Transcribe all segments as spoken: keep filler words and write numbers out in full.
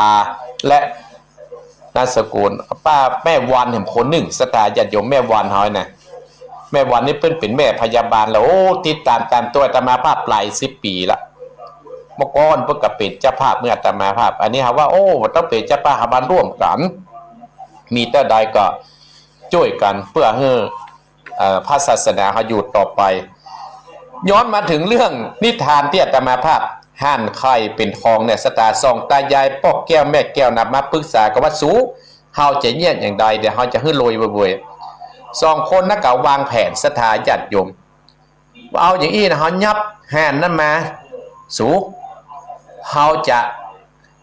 า และนามสกุล ป้าแม่วันแหมคนนึ่ง ศรัทธาญาติโยม แม่วันเฮานะ แม่วันนี่เปิ้นเป๋นแม่พยาบาลแล้ว โอ้ ติดต๋ามต๋ามตั๋วอาตมาภาพหลายสิบปี๋ละ เมื่อก่อนเปิ้นก็เป๋นเจ้าภาพเหมือนอาตมาภาพ อันนี้เฮาว่า โอ้ บ่ต้องเป๋นเจ้าภาพ เฮามาร่วมกั๋น มีเต้าใดก็จ้วยกั๋นเปื้อหื้อ เอ่อ พระศาสนาเฮาอยู่ต่อไป ย้อนมาเถิงเรื่องนิทานตี้อาตมาภาพหั่นไข่เป๋นทองเนี่ย ศรัทธา สองตายายป้อแก้วแม่แก้วนะ มาปรึกษากั๋นว่า สู เฮาจะเยียะอย่างใด เดี๋ยวเฮาจะหื้อรวยเว่ยๆ สองคนนั้นก็วางแผน ศรัทธาญาติโยม เอาอย่างอี้นะ เฮายับห่านนั้นมา สู เฮาจะ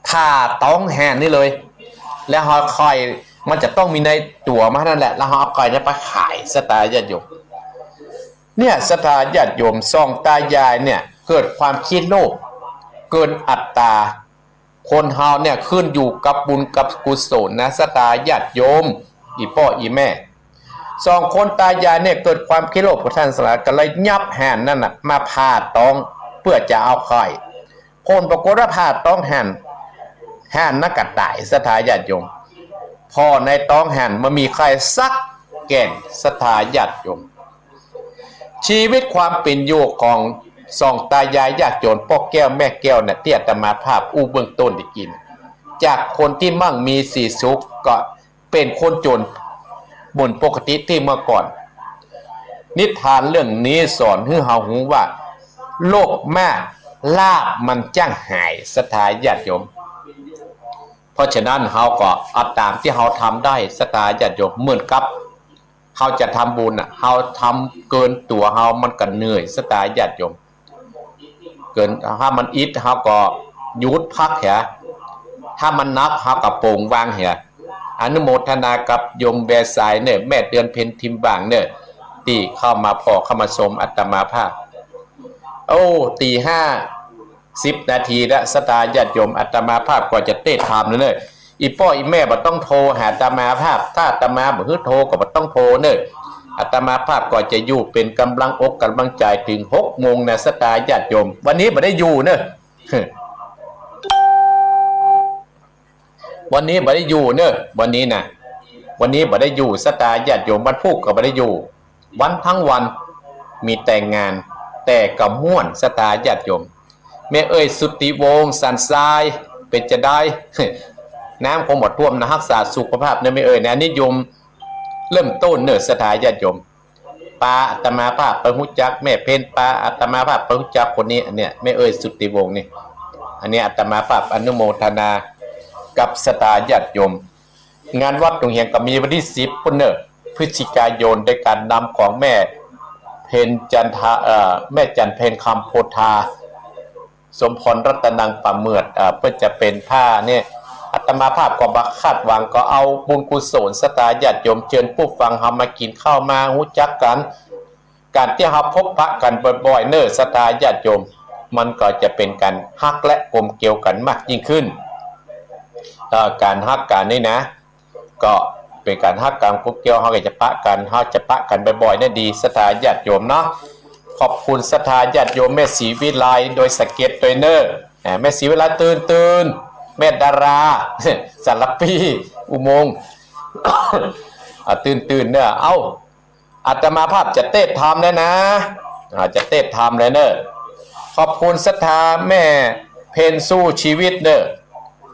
ผ่าต๊องห่านนี่เลย แล้วเฮาเอาไข่ มันจะต้องมีในตั๋วมานั่นแหละ แล้วเฮาเอาไข่เนี่ยไปขาย ศรัทธาญาติโยม เนี่ย ศรัทธาญาติโยม สองตายายเนี่ยเกิดความคิดโลภ เกินอัตตา คนเฮาเนี่ยขึ้นอยู่กับบุญกับกุศลนะ ศรัทธาญาติโยม อี่ป้ออี่แม่ สองคนตายายเนี่ยเกิดความคิดโลภกับต้านศาสนา ก็เลยยับห่านนั้นน่ะมาผ่าต๊องเปื้อจะเอาไข่ ผลปรากฏว่าผ่าต๊องห่าน ห่านนั้นก็ต๋าย ศรัทธาญาติโยม ผ่อในต๊องห่านบ่มีไข่สักแก่น ศรัทธาญาติโยม ชีวิตความเป๋นอยู่ของสองตายายยากจนป้อแก้วแม่แก้วเนี่ย ตี้อาตมาภาพอู้เบื้องต้นได้กิน จากคนตี้มั่งมีสีสุขก็เป๋นคนจนเหมือนปกติตี้เมื่อก่อน นิทานเรื่องนี้สอนหื้อเฮาฮู้ว่า โลภมาก ลาภมันจั้งหาย ศรัทธาญาติโยม เพราะฉะนั้นเฮาก็เอาต๋ามตี้เฮาทำได้ ศรัทธาญาติโยม เหมือนกับ เฮาจะทำบุญน่ะ เฮาทำเกินตั๋วเฮา มันก็เหนื่อย ศรัทธาญาติโยม เกิน ถ้ามันอิด เฮาก็หยุดพักเหีย ถ้ามันหนัก เฮาก็โป่งวางเหีย อนุโมทนากับโยมแวสายเน่อ แม่เดือนเพ็ญทิมบ่างเน่อ ตี้เข้ามาผ่อเข้ามาชมอาตมาภาพ โอ้ ตีห้าสิบนาทีแล้ว ศรัทธาญาติโยม อาตมาภาพก็จะเตะทามแล้วเน่อ อี่ป้ออี่แม่บ่ต้องโทรหาอาตมาภาพ ถ้าอาตมาบ่หื้อโทรก็บ่ต้องโทรเน่อ อาตมาภาพก็จะอยู่เป๋นกำลังอกกำลังใจ๋เถิงหกโมงนะ ศรัทธาญาติโยม วันนี้บ่ได้อยู่เน่อ วันนี้บ่ได้อยู่เน่อ วันนี้นะ วันนี้บ่ได้อยู่ ศรัทธาญาติโยม วันพูกก็บ่ได้อยู่ วันทั้งวันมีแต่งาน แต่ก็ม่วน ศรัทธาญาติโยม แม่เอ้ยสุทธิวงศ์ สันทราย เป๋นจะใด น้ำคงบ่ท่วมนะ ฮักษาสุขภาพนะแม่เอ้ยนะ อันนี้โยมเริ่มต้นเน่อ ศรัทธาญาติโยม ปาอาตมาภาพไปฮู้จักแม่เพ็ญ ปาอาตมาภาพไปฮู้จักคนนี้ อันเนี้ย แม่เอ้ยสุทธิวงศ์นี่ อันนี้อาตมาภาพอนุโมทนากับศรัทธาญาติโยม งานวัดหนองเหียงก็มีวันตี้สิบปู๊นเน่อ พฤศจิกายน โดยก๋านนำของแม่เพ็ญจันทา เอ่อ แม่จันเพ็ญคำโพธา สมพรรัตนังป่าเหมือด เอ่อ เปิ้นจะเป๋นผ้าเนี่ย อาตมาภาพก็บ่คาดหวัง ก็เอาบุญกุศลศรัทธาญาติโยม เจิญผู้ฟังเฮามากิ๋นข้าวมาฮู้จักกั๋น ก๋านตี้เฮาพบปะกั๋นบ่อยๆ เน่อ ศรัทธาญาติโยม มันก็จะเป๋นก๋านฮักและกลมเกลียวกั๋นมากยิ่งขึ้น เอ่อ ก๋านฮักกั๋นนี่นะ ก็เป๋นก๋านฮักก๋านกลมเกลียว เฮาก็จะปะกั๋น เฮาจะปะกั๋นบ่อยๆ เนี่ยดี ศรัทธาญาติโยมเนาะ ขอบคุณศรัทธาญาติโยมแม่ศรีวิไลโดยสะเก็ดโดยเน่อ อ่า แม่ศรีวิไลตื่น ตื่น แม่ดารา สารพี อุโมงค์ อ่า ตื่น ตื่นเน่อ เอ้า อาตมาภาพจะเตะทามแล้วนะ อ่า จะเตะทามแล้วเน่อ ขอบคุณศรัทธาแม่เพ็ญสู้ชีวิตเน่อ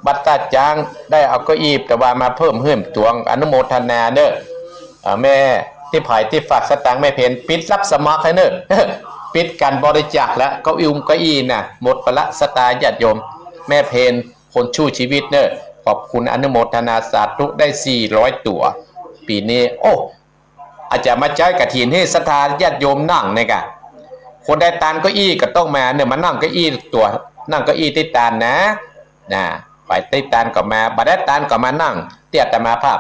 บัดตาจ๊างได้เอาเก้าอี้ตะวามาเพิ่มหื้อตวง อนุโมทนาเน่อ อ่า แม่ตี้ผายตี้ฝากสตางค์แม่เพ็ญ ปิดรับสมัครแล้วเน่อ ปิดก๋านบริจาคแล้ว เก้าอี้ เก้าอี้น่ะ หมดไปละ ศรัทธาญาติโยม แม่เพ็ญคนสู้ชีวิตเน่อ ขอบคุณอนุโมทนาสาธุ ได้สี่ร้อยตั๋ว ปี๋นี้ โอ้ อาจจะมาใจ๊กฐินหื้อศรัทธาญาติโยมนั่งเนี่ยก่ะ คนได้ตานเก้าอี้ก็ต้องมาเน่อ มานั่งเก้าอี้ตั๋ว นั่งเก้าอี้ตี้ตานนะ นะ ไปตี้ตานก็มา บ่ได้ตานก็มานั่งตี้อาตมาภาพ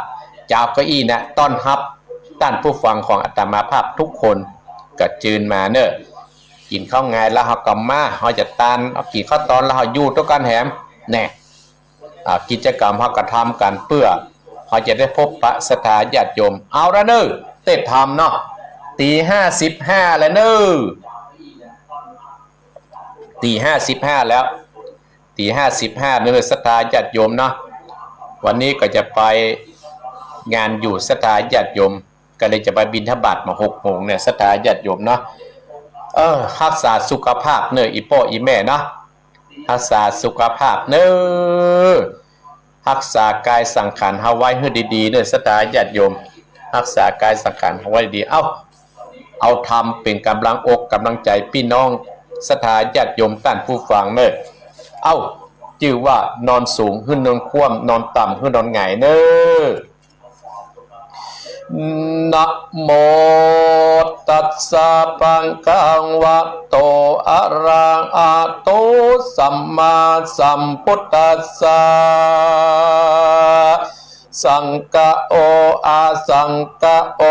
จะเอาเก้าอี้นะ ต้อนฮับต้านผู้ฟังของอาตมาภาพทุกคน ก็จืนมาเน่อ กิ๋นข้าวงายแล้วเฮาก็มา เฮาจะตาน เอากิ๋นข้าวตอนแล้วเฮาอยู่ตวยกั๋นแหม แน่ อ่า กิจกรรมเฮาก็ทำกั๋นเปื้อเฮาจะได้พบปะศรัทธาญาติโยม เอาละเน่อ เตะทามเนาะ ตีห้าสิบห้าแล้วเน่อ ตีห้าสิบห้าแล้ว ตี๋ห้าสิบห้าเน่อ ศรัทธาญาติโยมเนาะ วันนี้ก็จะไปงานอยู่ ศรัทธาญาติโยม ก็เลยจะไปบิณฑบาตมาหกโมงเนี่ย ศรัทธาญาติโยมเนาะ เออ ฮักษาสุขภาพเน่อ อี่ป้ออี่แม่เนาะ ฮักษาสุขภาพเน่อ ฮักษากายสังขารเฮาไว้หื้อดีๆ เน่อ ศรัทธาญาติโยม ฮักษากายสังขารเฮาไว้ดี เอ้า เอาธรรมเป๋นก๋ำลังอกก๋ำลังใจ๋ปี้น้อง ศรัทธาญาติโยมต้านผู้ฟังเน่อ เอ้า จื้อว่านอนสูงหื้อนอนคว่ำ นอนต่ำหื้อนอนหงายเน่อ นะโมตัสสะ ภะคะวะโต อะระหะโต สัมมาสัมพุทธัสสะ สังฆะโอ อะสังฆะโอ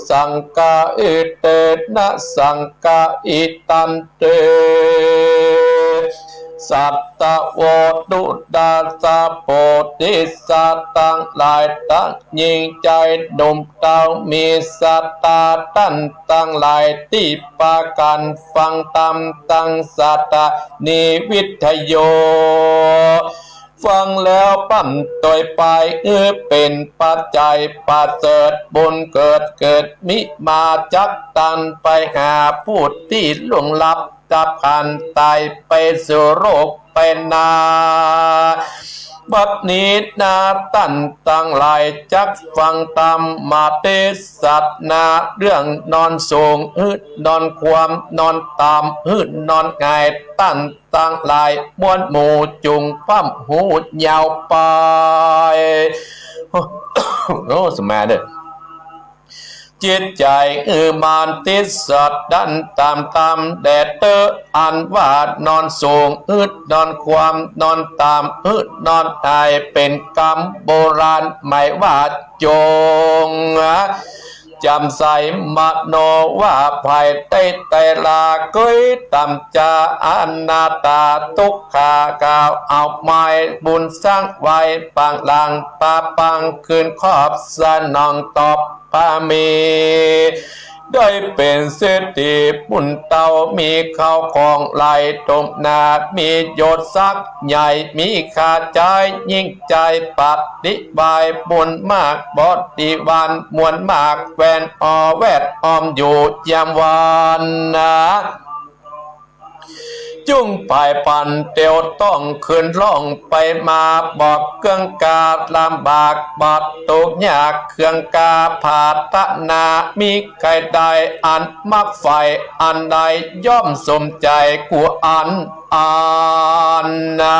สังฆะอิเตนะ สังฆะอิตันติ สัตถะโว ตุตะสะ โพธิสัตว์ตังหลาย ตังหญิงจายหนุ่มเต้า มีศรัทธาต้านตังหลาย ตี้ปากั๋นฟังธรรมตังสถานีวิทยุ ฟังแล้วปำตวยไป หื้อเป๋นปัจจัยประเสริฐ บุญเกิดเกิดมิมาจักตัน ไปหาผู้ตี้ล่วงลับ ดับขันธ์ต๋ายไปสู่โลกไปนา บัดนี้นาต้านตังหลายจักฟังธรรมเตสนา เรื่องนอนสูงหื้อนอนคว่ำ นอนต่ำหื้อนอนหงาย ต้านตังหลายมวลหมู่จุ่งพร่ำฮู้ยาวไป โอ้ สมาเน่อ จิตใจ๋หื้อหมั่นติดสัตว์ดันต๋ามธรรมแด่เต๊อะ อันว่านอนสูงหื้อนอนคว่ำ นอนต่ำหื้อนอนหงาย เป๋นกำโบราณหมายว่า จงจ๋ำใสมโนว่า ภายใต้ไตรลาเกยต่ำจา อนัตตา ตุ๊กขา กล่าวเอาไม้บุญสร้างไว้ปางหลัง ปะปางคืนครอบสนองตอบ พระมี ได้เป๋นเศรษฐีปุ้นเต้า มีข้าวของหลายถมนา มียศศักดิ์ใหญ่ มีข้าใจ๊ยิ่งใจ๋ ปฏิบัติบุญมาก บริวารมวลมาก แวดอ้อม แวดอ้อมอยู่ยามวันนา จุ่งผายผันเตียวต้องขึ้นล่องไปมา บ่เกื้องกาลำบาก บ่ตุ๊กข์ยากเคืองกา ผาดถนา มีใค่ได้อันมักใฝ่อันใด ย่อมสมใจ๋กู้อันอันนา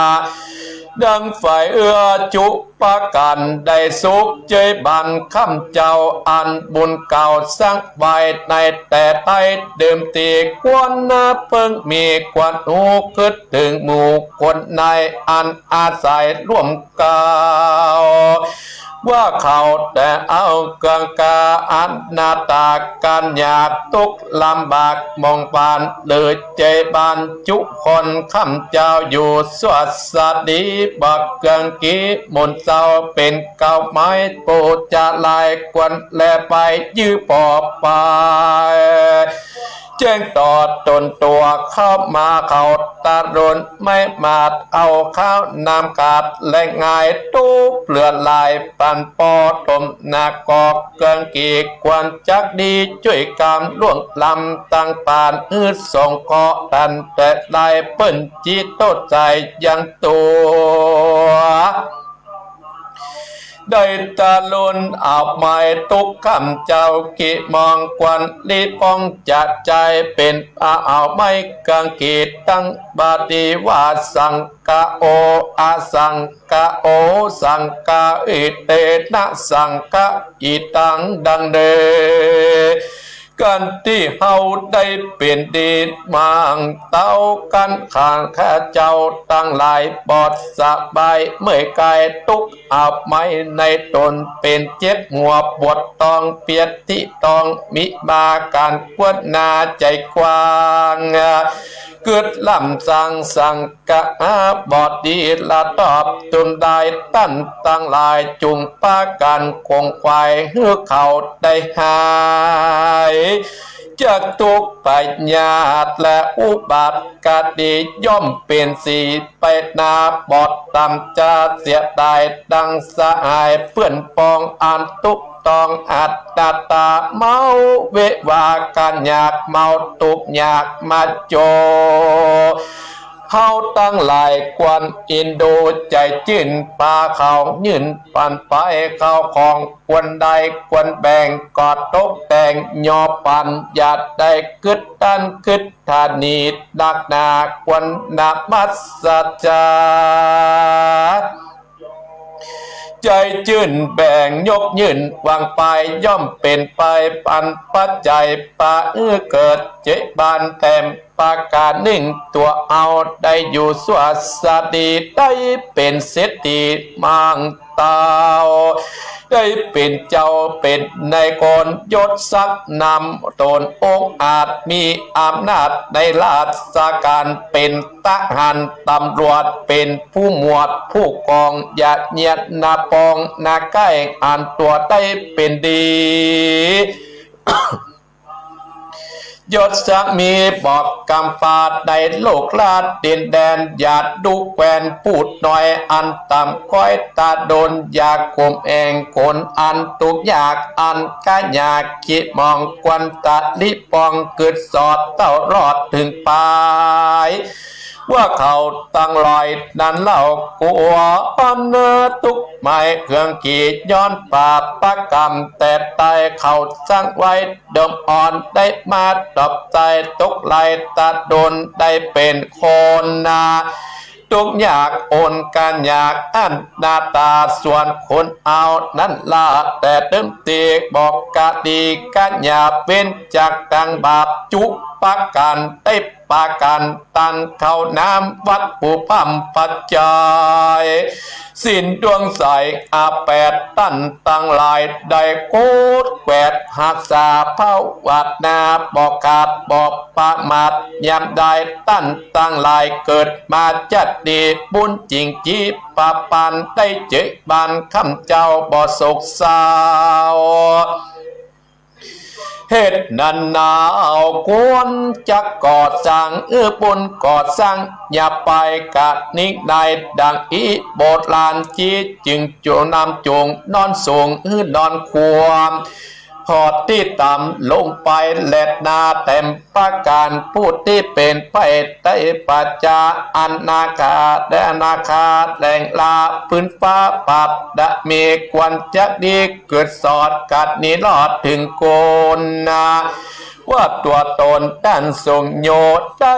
ดังใฝ่เอื้อจุประก๋าน ได้สุขเจยบานข้าพเจ้า อันบุญเก่าสร้างไว้ในแต่ใดเดิมที ควรนาเพิ่งมีควรฮู้ กึ๊ดเถิงหมู่คนใน อันอาศัยร่วมกล่าว ว่าเขาแต่เอาเกื้องกา อนัตตา ก๋านยากตุ๊กข์ลำบากมองผ่าน หรือเจยบานจุคน ข้าพเจ้าอยู่ชั่วสดี บ่เกื้องกี๋หมุนเศร้า เป๋นเก่าไม้ปูจะลาย ควรแลไปยื้อผ่อไป แจ้งต่อต๋นตั๋วเข้ามา เขาตะลุนไม่มาด เอาข้าวน้ำขาดและง่าย ตุ๊กข์เหลือหลาย ปันปอถมหนัก ก็เกื้องกี๋ควรจักดี จ้วยกำล่วงล้ำตังปาน หื้อสงเคราะห์ตันแต่ลาย เปิ้นจิตโตษใจ๋ยังตั๋ว ได้ตะลุนเอาไม้ตุ๊กข์ข้าพเจ้า กิมองควรลีป้องจะใจ๊เป๋น เอาไม้เกื้องกี๋ตังบาดีว่า สังฆะโอ อะสังฆะโอ สังฆะอิเตนะ สังฆะอิตัง ดังเดียวกั๋นตี้เฮาได้เป๋นดี หมั่งเต้ากั๋น ข้าเจ้าตังหลายบ่สบายเมื่อยก๋าย ตุ๊กข์อับไม้ในต๋น เป๋นเจ็บหัวปวดต๊อง เปียดตี้ต๊อง มีมาก๋านควรนาใจ๋กว้าง กึ๊ดล้ำสังสัง กะหาบ่ดีละตอบ ตุนได้ต้านตังหลาย จุ่งปากั๋นขงขวาย หื้อเขาได้หาย จากทุกข์ภัยยากและอุบัติกติย่อมเป๋นสีไปหน้า บ่ต่ำจะเสียดายดังสหายเปื้อนปองอันทุกข์ต้องอัตตา เมาเววากั๋นอยากเมาทุกข์อยากมาโจ เฮาตังหลายควรอินดูใจ๋จื้น ปาเขายื่นปันไป เข้าของควรได้ควรแบ่ง ก็ตกแต่งยอปัน อย่าได้กึ๊ดตันกึ๊ดตะหนีนักหนา ควรนมัสการ ใจ๋จื้นแบ่งยกยื่นวางไป ย่อมเป๋นไปอันปัจจัย ปาหื้อเกิดเจริญบานแต้มประก๋านนึ่ง ตั๋วเฮาได้อยู่สวัสดี ได้เป๋นเศรษฐีมั่งเต้า ได้เป๋นเจ้าเป๋นนายคน ยศศักดิ์นำต๋นองอาจ มีอำนาจในราชก๋าน เป๋นทหารตำรวจ เป๋นผู้หมวดผู้กอง อย่าเยียดหน้าปองหน้าใก้ อันตั๋วได้เป๋นดี ยศศักดิ์มีบอกกำปาดในโลกราชดินแดน อย่าดุแควนผู้น้อยอันต่ำคอยตาดน อย่าข่มแองคนอันทุกข์ยาก อันกะอยากขี้หมองควรตะลิปองกึ๊ดสอดเต้ารอดเถิงปาย ว่าเขาตังหลายนั้นเล่า ควรเนื้อทุกข์หมายเครื่องขีย้อนบาปกรรม แต่ใต้เขาสร้างไว้เดิมอ่อน ได้มาตอบใต้ทุกข์หลายตาดน ได้เป๋นคนนา ทุกข์ยากอนกะอยากอันหน้าต๋า ส่วนคนเอานั้นละแต่เดิมตี้ บอกกะดีกะอย่าเว้นจากตังบาปจุประก๋าน ได้ประก๋านตันเข้าน้ำวัดผู้พร่ำปัจจัย ศีลดวงใสอาแปด ต้านตังหลายได้โกดแกวดหักษาภาวนา บ่ขาดบ่ประมาทยามใด ต้านตังหลายเกิดมาจัดดี บุญจริงจีประปาน ได้เจริญบานคำเจ้าบ่โศกเศร้า เหตุนั้นนาควรจักก่อสร้าง เออ บุญก่อสร้าง อย่าไปกะนิ่งใน ดังอีโบราณจีจึงจุ่งน้ำจุ่งนอนสูง หื้อนอนควม หอดตี้ต่ำลงไปแลนา แต้มประก๋าน ผู้ตี้เป๋นไปได้ปัจจา อนาคาและอนาคาแหล่งลา พื้นฟ้าปัดดะมี ควรจักดี เกิดสอดกัดนี้รอดเถิงคนนา ว่าตั๋วต๋นต้านทรงโยชน์ได้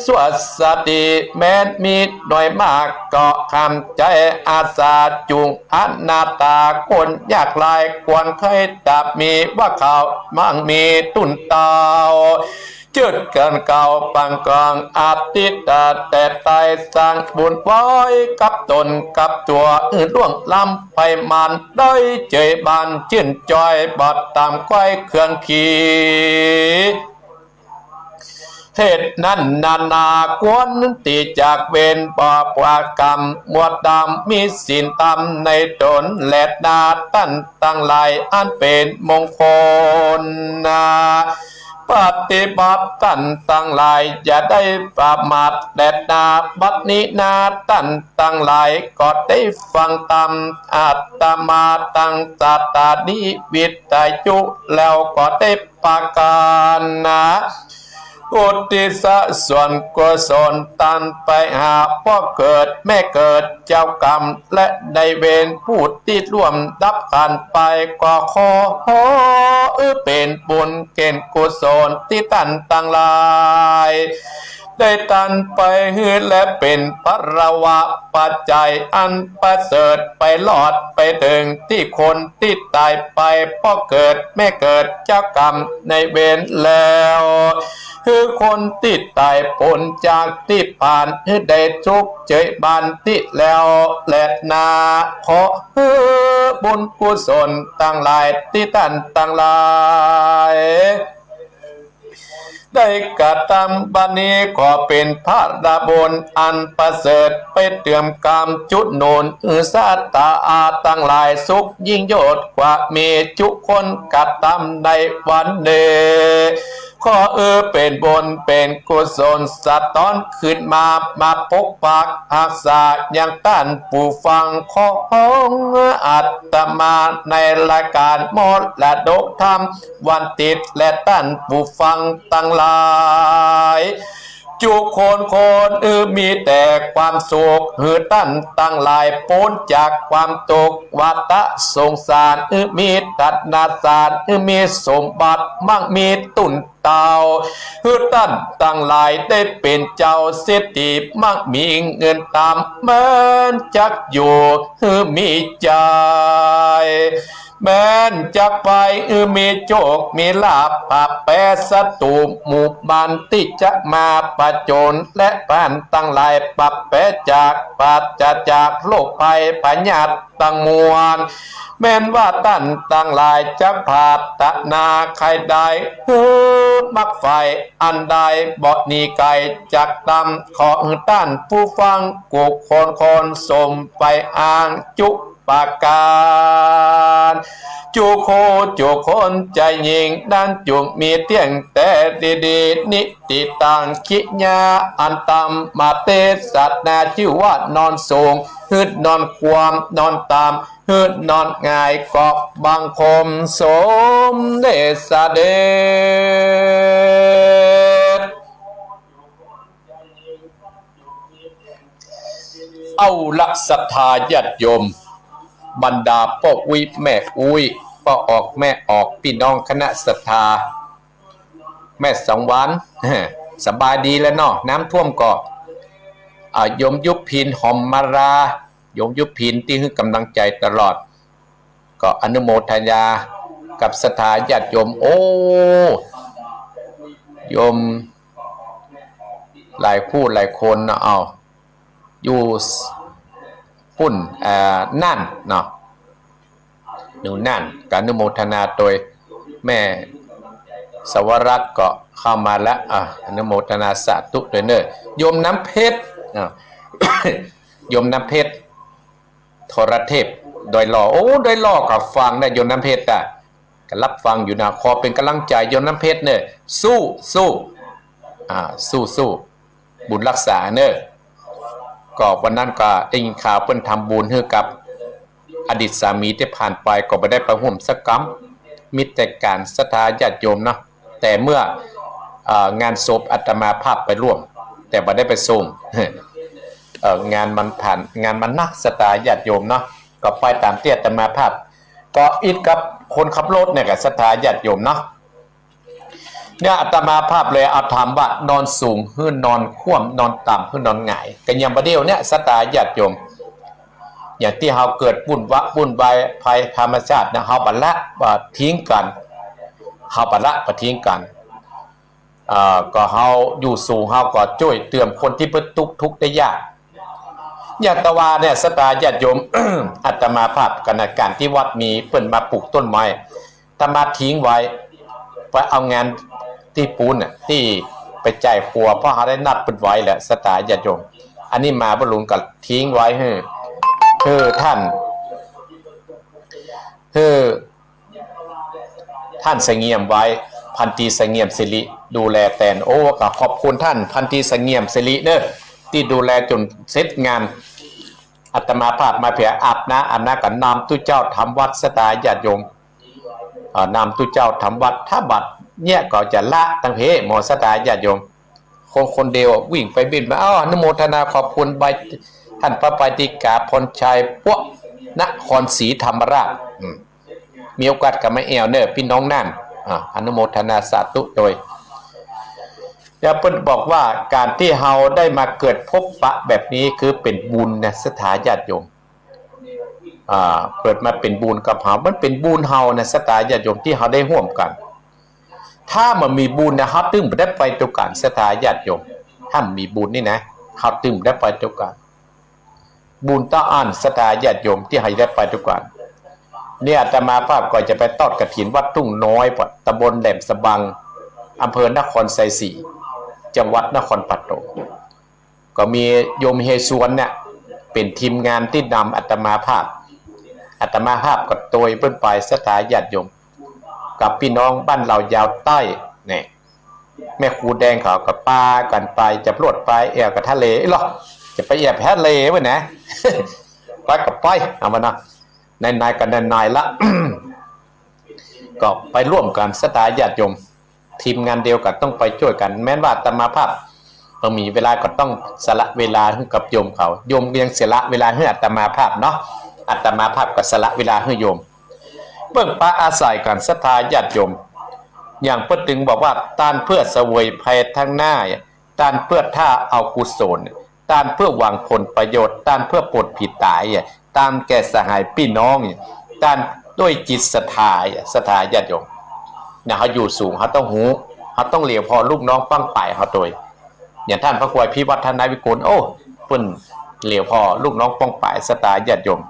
สวัสดี แม้นมีน้อยมากก็คำใจ๋อาสา จุ่งอนาถาคนยากหลาย ควรใค่ตะมี ว่าเขามั่งมีตุ๊นเต้า เจิดกั๋นเก่าปังกังอธิษฐาน แต่ใต้สร้างบุญไว้กับต๋นกับตั๋ว หื้อล่วงล้ำไปมัน ได้เจริญบานจื้นจอย บ่ต่ำคอยเครื่องขี เหตุนั้นนานาควรตี้จากเว้นบาปกรรม มัวดำมีศีลธรรมในต๋นแลนา ต้านตังหลายอันเป๋นมงคลนา ปฏิบัติต้านตังหลายอย่าได้ประมาทแลนา บัดนี้นา ต้านตังหลายก็ได้ฟังธรรม อาตมาตั้งสถานีวิทยุแล้วก็ได้ ประก๋านนา อุทิศส่วนกุศลตันไปหาป้อเกิดแม่เกิดเจ้ากรรมและนายเวรผู้ตี้ล่วงดับขันไป ก็ขอ ขอเป๋นบุญเก๋นกุศลตี้ต้านตังหลาย ได้ตันไปหื้อและเป๋นพลวะปัจจัยอันประเสริฐไปรอดไปเถิงตี้คนตี้ต๋ายไปป้อเกิดแม่เกิดเจ้ากรรมนายเวรแล้ว หื้อคนตี้ต๋ายป๊นจากตี้ผ่าน หื้อได้สุขเจริญบานตี้แล้วแลนา ขอหื้อบุญกุศลตังหลายตี้ต้านตังหลาย ได้กระตำบัดนี้ ขอเป๋นพระบุญอันประเสริฐ ไปเติมก๋ำจุหนุนหื้อศรัทธาตังหลาย สุขยิ่งยศกว่ามีจุคนกระตำในวันนี้ ขอเออเป๋นบุญเป๋นกุศลสะท้อนคืนมา มาปกปักฮักษายังต้านผู้ฟังของอาตมาในรายก๋านมรดกธรรมวันติด และต้านผู้ฟังตังหลาย จุคนคน เออ มีแต่ความสุข หื้อต้านตังหลายป๊นจากความตุ๊กข์วัฏสงสาร เออ มีธนสาร เออ มีสมบัติมั่งมีตุ๊นเต้า หื้อต้านตังหลายได้เป๋นเจ้าเศรษฐี มั่งมีเงินต๋าม แม้นจักอยู่หื้อมีใจ๋ แม้นจักไปหื้อมีโชคมีลาภ ปะแป๋ศัตรูหมู่มารตี้จะมาผจญ และต้านตังหลายปะแป๋จาก ปราศจากโรคภัยพยาธิตังมวล แม้นว่าต้านตังหลายจะปรารถนาใค่ได้หื้อมักใฝ่อันใดบ่หนีไก๋จากธรรม ขอหื้อต้านผู้ฟังกู้คนคนสมไปอ้างจุประก๋าน จุคู่จุคนใจ๋ยิ่งนั้น จุ่มมีเตี้ยงแต่ดีๆ นิติตัง กิริยาอันตำ มาเตสนา จื้อว่านอนสูง หื้อนอนคว่ำ นอนต่ำ หื้อนอนหงาย ก็บังคมสมเด็จเสด็จ เอาละศรัทธาญาติโยม บรรดาป้ออุ๊ยแม่อุ๊ย ป้อออกแม่ออก ปี้น้องคณะศรัทธา แม่สังวาลย์ สบายดีแล้วเนาะ น้ำท่วมก่อ อ่า โยมยุพินหอมมาลา โยมยุพินตี้หื้อก๋ำลังใจ๋ตลอด ก็อนุโมทนากับศรัทธาญาติโยม โอ้ โยมหลายคู่หลายคนเนาะ เอา อยู่ปุ้น อ่า น่านเนาะ อยู่น่าน ก็อนุโมทนาโตย แม่สวรักษ์ก็เข้ามาแล้ว อ่า อนุโมทนาสาธุโตยเน่อ โยมน้ำเพชร อ่า โยมน้ำเพชร ทรเทพ ดอยหล่อ โอ้ ดอยหล่อก็ฟังนะ โยมน้ำเพชรอะ ก็ฮับฟังอยู่นะ ขอเป๋นก๋ำลังใจ๋โยมน้ำเพชรเน่อ สู้ สู้ อ่า สู้ สู้ บุญฮักษาเน่อ ก็วันนั้นก็ได้ยินข่าวเปิ้นทำบุญหื้อกับอดีตสามีตี้ผ่านไป ก็บ่ได้ไปฮ่วมสักกำ มีแต่ก๋านศรัทธาญาติโยมเนาะ แต่เมื่อ เอ่อ งานศพอาตมาภาพไปฮ่วม แต่บ่ได้ไปส่ง เอ่อ งานมันผ่าน งานมันหนักศรัทธาญาติโยมเนาะ ก็ไปต๋ามตี้อาตมาภาพ ก็อิดกับคนขับรถเนี่ย กับศรัทธาญาติโยมเนาะ เนี่ยอาตมาภาพเลยเอาถามว่านอนสูงหื้อนอนคว่ำ นอนต่ำหื้อนอนหงาย ก็อย่างบ่าเดี่ยวเนี่ยศรัทธาญาติโยม อย่างตี้เฮาเกิดวุ่นวะ วุ่นวายภัยธรรมชาตินะ เฮาบ่ละบ่ทิ้งกั๋น เฮาบ่ละบ่ทิ้งกั๋น อ่า ก็เฮาอยู่สูง เฮาก็จ้วยเติมคนตี้เปิ้นตุ๊กข์ทุกข์ได้ยาก อย่างตะวาเนี่ยศรัทธาญาติโยม อาตมาภาพคณะก๋านตี้วัดมีเปิ้นมาปลูกต้นไม้ อาตมาทิ้งไว้ ไปเอางานตี้ปู๊นน่ะ ตี้ไปจ่ายตั๋ว เพราะเฮาได้นัดเปิ้นไว้แล้ว ศรัทธาญาติโยม อันนี้มาบ่ลุงก็ทิ้งไว้หื้อ หื้อต้าน หื้อ ต้านเสงี่ยมไว้ พันตรีเสงี่ยมสิริดูแลแตน โอ้ ก็ขอบคุณต้านพันตรีเสงี่ยมสิริเน่อ ตี้ดูแลจ๋นเสร็จงาน อาตมาภาพมาเผียอาบน้ำ อาบน้ำก็นำตุ๊เจ้าทำวัตรศรัทธาญาติโยม อ่า นำตุ๊เจ้าทำวัตร ถ้าบัดเนี่ยก็จะละตังเพหมอศรัทธาญาติโยม คนคนเดียววิ่งไปวิ่งมา อ้าว อนุโมทนาขอบคุณใบ ต้านพระไปติกาพรชัย พวกนครศรีธรรมราช อืม มีโอกาสก็มาแอ่วเน่อ ปี้น้องน่าน อ่า อนุโมทนาสาธุโตย แล้วเปิ้นบอกว่าก๋านตี้เฮาได้มาเกิดพบปะแบบนี้คือเป๋นบุญนะ ศรัทธาญาติโยม อ่า เกิดมาเป๋นบุญกับเฮา มันเป๋นบุญเฮานะ ศรัทธาญาติโยม ตี้เฮาได้ฮ่วมกั๋น ถ้าบ่มีบุญนะ เฮาตึงบ่ได้ไปตวยกั๋น ศรัทธาญาติโยม ถ้าบ่มีบุญนี่นะ เฮาตึงบ่ได้ไปตวยกั๋น บุญเต้าอั้น ศรัทธาญาติโยม ตี้เฮาได้ไปตวยกั๋น เนี่ยอาตมาภาพก็จะไปทอดกฐินวัดทุ่งน้อย ตำบลแหลมสะบัง อำเภอนครชัยศรี จังหวัดนครปฐม ก็มีโยมเฮศวรเนี่ย เป๋นทีมงานตี้นำอาตมาภาพ อาตมาภาพก็ตวยเปิ้นไป ศรัทธาญาติโยม กับปี้น้องบ้านเหล่ายาวใต้เนี่ย แม่ครูแดงเขาก็ปากั๋นไป จะพลวดไปแอ่วกับทะเล เอ้ยเหรอ จะไปแอ่วทะเลวะนะ ไปก็ไป เอามานะ ไหนๆ ก็ไหนๆ ละ ก็ไปร่วมกั๋น ศรัทธาญาติโยม ทีมงานเดียวกั๋นต้องไปจ้วยกั๋น แม้นว่าอาตมาภาพบ่มีเวลาก็ต้องสละเวลาหื้อกับโยมเขา โยมก็ยังสละเวลาหื้ออาตมาภาพเนาะ อาตมาภาพก็สละเวลาหื้อโยม เปิ้นปะอาศัยกั๋น ศรัทธาญาติโยม อย่างเปิ้นตึงบอกว่า ต้านเพื่อเสวยภัยข้างหน้า ต้านเพื่อถ้าเอากุศล ต้านเพื่อหวังผลประโยชน์ ต้านเพื่อปลดผีตาย ต้านแก่สหายปี้น้อง ต้านด้วยจิตศรัทธา ศรัทธาญาติโยม เนี่ย เฮาอยู่สูง เฮาต้องฮู้ เฮาต้องเหลียวผ่อลูกน้องป้องป๋ายเฮาตวย อย่างต้านพระครูอภิวัฒนวิกล โอ้ เปิ้นเหลียวผ่อลูกน้องป้องป๋าย ศรัทธาญาติโยม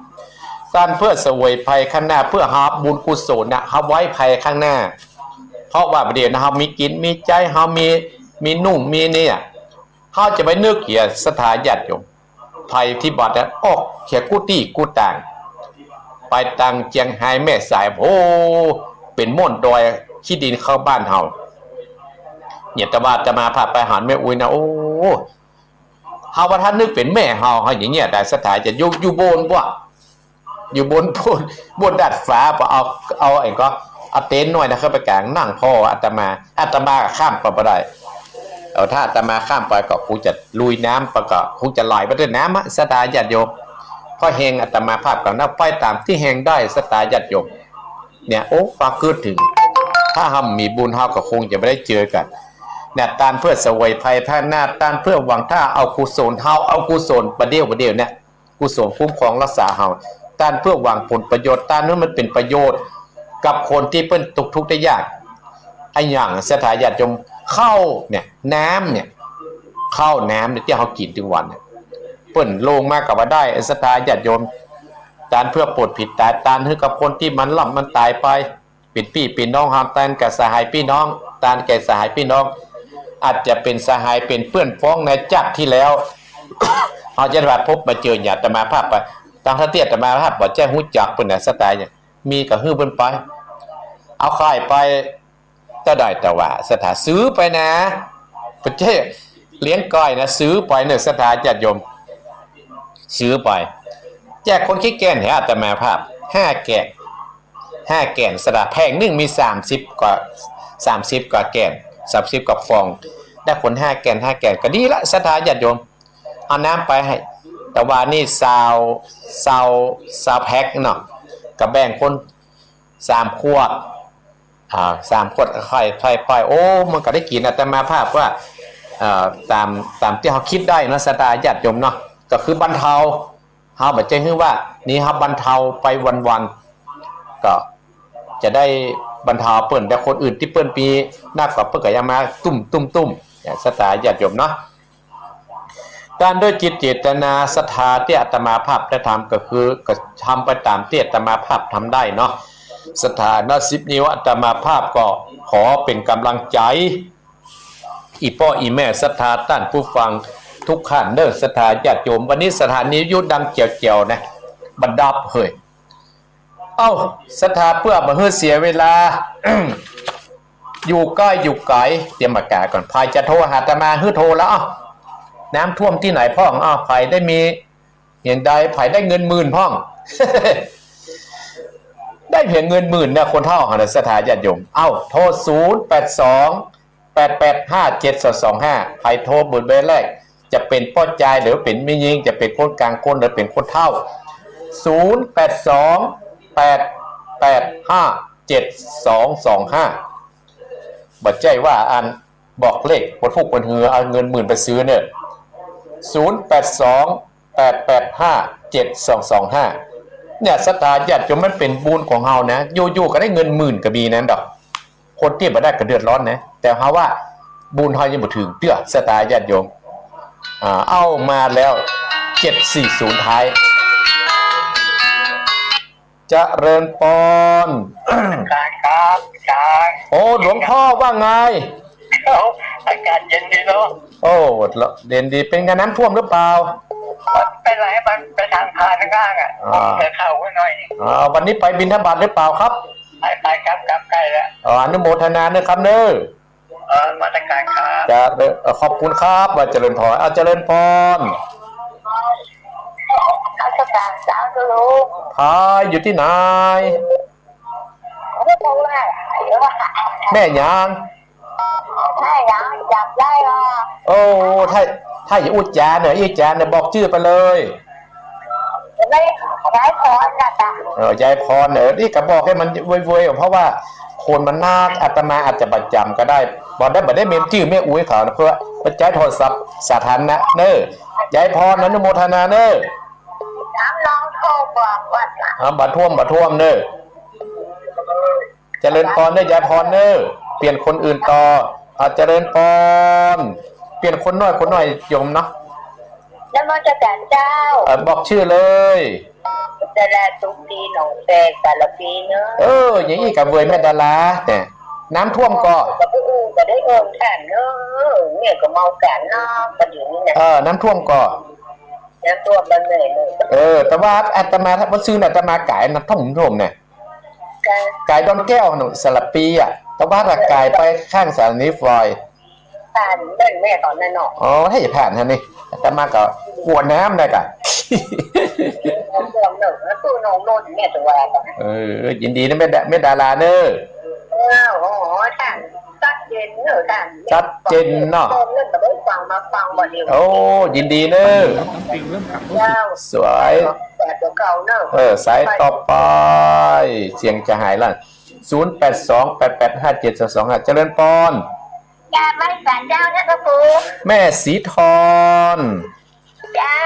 ต้านเพื่อเสวยภัยข้างหน้า เพื่อหาบุญกุศลน่ะ หาไว้ภัยข้างหน้า เพราะว่าบ่าเดี่ยวนี้เฮามีกิ๋นมีใจ๊ เฮามี มีนุ่งมีเนี่ย เฮาจะไปนึกเหีย ศรัทธาญาติโยม ภัยพิบัติน่ะ ออกเหียกู้ตี้กู้ตาง ไปตังเจียงฮายแม่สาย โอ้ เป๋นม่อนดอย ขี้ดินเข้าบ้านเฮา เนี่ย แต่ว่าอาตมาภาพไปหันแม่อุ๊ยนะ โอ้ เฮาว่าถ้านึกเป๋นแม่เฮา เฮาอย่างเงี้ยได้ ศรัทธาญาติโยม อยู่บนบ่า อยู่บน บน บนดาดฟ้า ปะเอา เอาไอ้ก็ เอาเต็นท์น้อยนะ เข้าไปก๋าง นั่งผ่ออาตมา อาตมาก็ข้ามไปบ่ได้ เอา ถ้าอาตมาข้ามไปก็คงจะลุยน้ำไปก็คงจะไหลไปด้วยน้ำอะ ศรัทธาญาติโยม เพราะแฮงอาตมาภาพก็นับไปต๋ามตี้แฮงได้ ศรัทธาญาติโยม เนี่ย โอ้ ปากกึ๊ดเถิง ถ้าเฮาบ่มีบุญเฮาก็คงจะบ่ได้เจอกั๋น เนี่ย ต้านเพื่อเสวยภัยข้างหน้า ต้านเพื่อหวังถ้าเอากุศล เฮาเอากุศล บ่าเดี่ยว บ่าเดี่ยวเนี่ย กุศลคุ้มครองรักษาเฮา ต้านเพื่อหวังผลประโยชน์ ต้านหื้อมันเป๋นประโยชน์กับคนตี้เปิ้นตกทุกข์ได้ยาก อะหยัง ศรัทธาญาติโยม ข้าวเนี่ย น้ำเนี่ย ข้าวน้ำเนี่ยตี้เฮากิ๋นตึงวันเนี่ย เปิ้นลงมาก็บ่ได้ ศรัทธาญาติโยม ต้านเพื่อปลดผีตาย ต้านหื้อกับคนตี้มันล้มมันต๋ายไป เป๋นปี้เป๋นน้องเฮา ต้านแก่สหายปี้น้อง ต้านแก่สหายปี้น้อง อาจจะเป๋นสหายเป๋นเปื้อนฟ้องในจาติตี้แล้ว เฮาจะได้มาพบมาเจออย่างอาตมาภาพไป ตังๆ ตี้อาตมาภาพบ่ใจ้ฮู้จักเปิ้นนะ ศรัทธาเนี่ย มีก็หื้อเปิ้นไป เอาขายไป เต้าใดเต้าว่า ศรัทธา ซื้อไปนะ บ่ใจ้เลี้ยงก้อยนะ ซื้อไปเน่อ ศรัทธาญาติโยม ซื้อไป แจกคนขี้แก่นเหีย อาตมาภาพ ห้าแก่น ห้าแก่น ศรัทธา แผงนึ่งมีสามสิบกว่า สามสิบกว่าแก่น สามสิบกว่าฟอง ได้คนห้าแก่น ห้าแก่นก็ดีละ ศรัทธาญาติโยม เอาน้ำไปหื้อ แต่ว่านี่ซาว ซาว ซาวแพ็คเนาะ ก็แบ่งคนสามขวด อ่า สามขวด ค่อยๆ ไป โอ้ มันก็ได้กิ๋น อาตมาภาพว่า เอ่อ ต๋าม ต๋ามตี้เฮากึ๊ดได้เนาะ ศรัทธาญาติโยมเนาะ ก็คือบรรเทา เฮาบ่ใจ้หื้อว่า นี่เฮาบรรเทาไปวันๆ ก็จะได้บรรเทาเปิ้น แต่คนอื่นตี้เปิ้นมีนักกว่าเปิ้นก็ยังมาตุ้มๆๆ เนี่ย ศรัทธาญาติโยมเนาะ การด้วยจิตเจตนาศรัทธาตี้อาตมาภาพได้ทำก็คือ ก็ทำไปต๋ามตี้อาตมาภาพทำได้เนาะ ศรัทธาณสิบนิ้วอาตมาภาพก็ขอเป๋นก๋ำลังใจ๋ อี่ป้ออี่แม่ศรัทธาต้านผู้ฟังกู้ต้านเน่อ ศรัทธาญาติโยม วันนี้สถานีวิทยุดังแจ๋วๆ นะ บ่ดับเฮ้ย เอ้า ศรัทธาเปื้อบ่หื้อเสียเวลา อยู่ใก้อยู่ไก๋ เตรียมปากกาก่อน ใผจะโทรหาอาตมาหื้อโทรแล้ว เอ้า น้ำท่วมตี้ไหนพ่อง เอ้า ใผได้มี อย่างใด ใผได้เงินหมื่นพ่อง ได้เพียงเงินหมื่นเนี่ย คนเฒ่าเฮานะ ศรัทธาญาติโยม เอ้า โทร ศูนย์แปดสอง แปดแปดห้า เจ็ดสองสองห้า ใผโทรเบอร์ เบอร์แรก จะเป๋นป้อจาย หรือเป๋นแม่ญิง จะเป๋นคนกลางคน หรือเป๋นคนเฒ่า ศูนย์แปดสอง แปดแปดห้า เจ็ดสองสองห้า บ่ใจ้ว่าอันบอกเลข บ่ถูกบ่หื้อ เอาเงินหมื่นไปซื้อเน่อ ศูนย์แปดสอง แปดแปดห้า เจ็ดสองสองห้า เนี่ย ศรัทธาญาติโยม มันเป๋นบุญของเฮานะ อยู่ๆ ก็ได้เงินหมื่นก็มีนั้นดอก คนตี้บ่ได้ก็เดือดร้อนนะ แต่เฮาว่าบุญเฮายังบ่เถิงเตื้อ ศรัทธาญาติโยม อ่า เอามาแล้ว เจ็ดสี่ศูนย์ ท้าย เจริญปอน อาจารย์ครับ อาจารย์ โอ้ หลวงพ่อว่าไง เอา อากาศเย็นดีเนาะ โอ้ เย็นดี เป๋นไง น้ำท่วมหรือเปล่า ไม่เป็นไร มันไปทางผ่านข้างๆ อ่ะ อ่า ผมเดินเข้าไปหน่อย อ่า วันนี้ไปบิณฑบาตหรือเปล่าครับ ไป ไปครับ ครับ ใกล้แล้ว อ๋อ อนุโมทนานะครับเนอะ เออ นมัสการครับ จะ เอ่อ ขอบคุณครับ ว่าเจริญพร อ่ะ เจริญพร นมัสการเจ้า ลุง พายอยู่ตี้ไหน แม่หยัง แม่หยัง จ๋ำได้บ่ โอ้ ถ้า ถ้าจะอู้จ๋าเน่อ อู้จ๋าเน่อ บอกจื้อไปเลย ยายพรน่ะจ๊ะ เออ ยายพร เออ นี่ก็บอกหื้อมันเวยๆ เพราะว่าคนมันนัก อาตมาอาจจะบ่จ๋ำก็ได้ บ่ได้ บ่ได้เมมจื้อแม่อุ๊ยเขานะ เพราะว่าใจ๊โทรศัพท์สาธารณะเน่อ ยายพร อนุโมทนาเน่อ จ๋ำลองโทรบอกก่อนนะ อ่า บ่ท่วม บ่ท่วมเน่อ เจริญพรเน่อ ยายพรเน่อ เปลี่ยนคนอื่นต่อ อ่า เจริญพร เปลี่ยนคนน้อย คนน้อยโยมเนาะ นมัสการเจ้า เอ่อ บอกจื้อเลย ดาราตุ๊กตีหนองแซง สารภีเนอะ เออ อย่างอี้ก็เวยแม่ดารา เนี่ย น้ำท่วมก่อ ก็บ่อู้ ก็ได้เอิ้นต้านเนอะ เนี่ยก็เมาก๋านเนาะ ประเดี๋ยวนี้นะ เออ น้ำท่วมก่อ น้ำท่วมบ้านแม่เนอะ เออ แต่ว่าอาตมา ถ้าบ่ซื่อน่ะ อาตมาก๋ายน้ำท่วม ท่วมเนี่ย ก๋าย ก๋ายดอนแก้วหนู สารภีอ่ะ แต่ว่าก๋ายไปข้างสถานีรถไฟ ผ่านแม่นแม่ต๋อนนั้นเนาะ อ๋อ ให้ผ่านฮะนี่ อาตมาก็กั๋วน้ำได้ก่ะ เออ ยินดีนะแม่ดา แม่ดาราเน่อ เออ โอ้โห ท่าน ชัดเจนเน่อ ท่าน ชัดเจนเนาะ เล่นมาได้ฟัง มาฟังบ่เดียว โอ้ ยินดีเน่อ เจ้า สวย แปดตัวเก่าเน่อ เออ สายต่อไป เสียงจะหายละ ศูนย์แปดสอง แปดแปดห้าเจ็ดสองสองห้า เจริญพร กราบไหว้สาเจ้าท่านพระครู แม่ศรีทร เจ้า